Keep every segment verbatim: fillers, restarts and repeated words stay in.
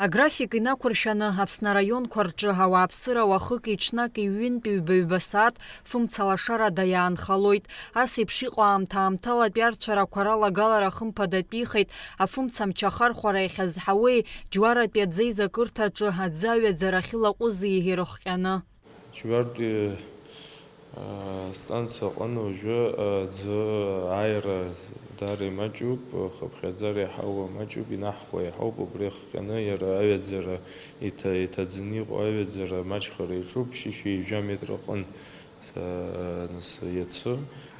Аграфик инақәыршәаны, Аԥсны араионқәа рҿы ауааԥсыра уахыки-ҽнаки ҩынтәи ҩба-ҩба сааҭ фымца лашарада иаанхалоит. Ас еиԥш иҟоу аамҭа-аамҭалатәи арцәарақәа ралагалара хымԥадатәихеит, афымцамч ахархәара иахьазҳауеи, Џьуаратәи аӡеизакырҭаҿы аӡы аҩаӡара ахьылаҟәызеи ирыхҟьаны. Џьуартәи, аа, станциа аҟны уажәы, аа, аӡы ааира даара имаҷуп, хыԥхьаӡара иаҳауа маҷуп, инаҳхуа иаҳауп, убри ахҟьаны иара аҩаӡара иҭа-, иҭаӡаны иҟоу аҩаӡара амаҷхара иаҿуп, ԥшьышәи жәа метр аҟын, са-, нас иацы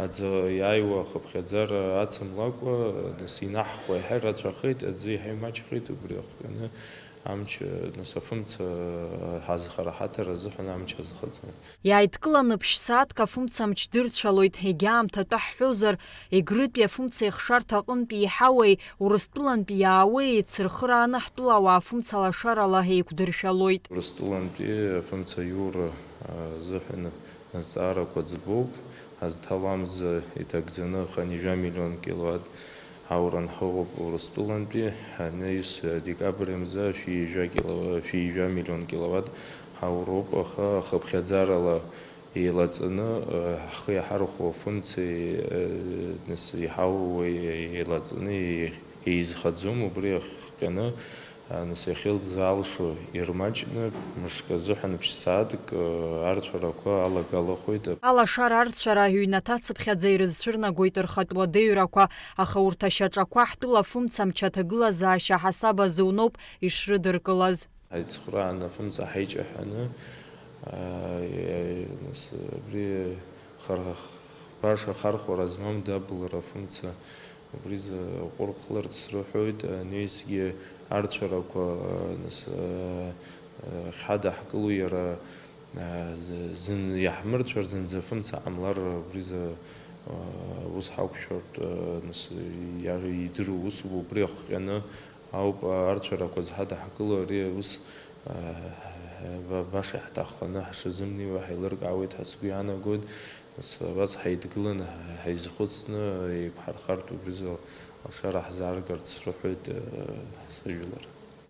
аӡы иааиуа хыԥхьаӡара ацымлакәа, нас инаҳхуа иаҳа ирацәахеит, аӡы иаҳа имаҷхеит, убри ахҟьаны Амч, нас, афымца ҳазхара ҳаҭар азыҳәан амч азхаҵон. Иааидкыланы ԥшь-сааҭк афымцамч дырцәалоит, егьа аамҭатәы ҳҳәозар, Егрытәи афымца ихшарҭа аҟынтәи иҳауеи, Урыстәылантәи иаауеи еицырхырааны ҳтәыла ауаа фымца лашарала еиқәдыршәалоит. Урыстәылантәи афымца аиура азыҳәан азҵаарақәа ӡбоуп, ҳазҭалам зы иҭагӡаны хынҩажәа миллион киловатт ҳаура анҳауп Урыстәылантәи, анаҩс декабрь мза шәи жәа кило-, шәи жәа миллион киловатт ҳауроуп, аха хыԥхьаӡарала еилаҵаны, ҳхы иаҳархәо афымцеи, нас, иҳауеи еилаҵаны еизхаӡом, убри ахҟьаны Нас иахьылзаалшо ирмаҷны, мышк азыҳәан ԥшь-сааҭк, э, арцәарақәа алагалахоит. Алашара арцәара ҩнаҭацыԥхьаӡа ирызцәырнагоит рхатә уадаҩрақәа, аха урҭ ашьаҿақәа ҳтәыла афымцамч аҭагылазаашьа ҳасаб азы уноуп ишрыдыркылаз. Ҳаицхраан афымца ҳаиҷаҳәаны, а, э, нас, абри хар-, баша хархәара змам дабылра афымца Убризы аҟәыр хлырц срыҳәоит, анаҩсгьы арцәарақәа, нас, хьадаҳкыло иара, зын иаҳмырцәар, зынӡа фымца ҟамлар, убризы ус ҳақәшәартә, нас, иа-, идыруа усуп, убри ахҟьаны ауп арцәарақәа зҳадаҳкыло, ари ус, ба-, баша иаҳҭахханы ҳшазымнеиуа ҳаилыркаауеит ҳәа сгәы иаанагоит. Нас абас ҳаидгыланы, ҳаизхәыцны еиқәҳархартә убризы алшара ҳзааргарц срыҳәоит, э, сыжәлар.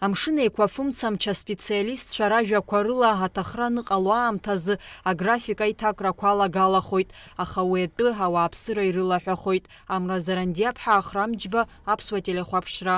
Амшын Еиқәа фымцамч аспециалистцәа ражәақәа рыла аҭахра аныҟало аамҭазы аграфик аиҭакрақәа алагалахоит, аха уи атәы ауааԥсыра ирылаҳәахоит. Амра Зарандиаԥҳа, Ахрам Џьба, Аԥсуа телехәаԥшра.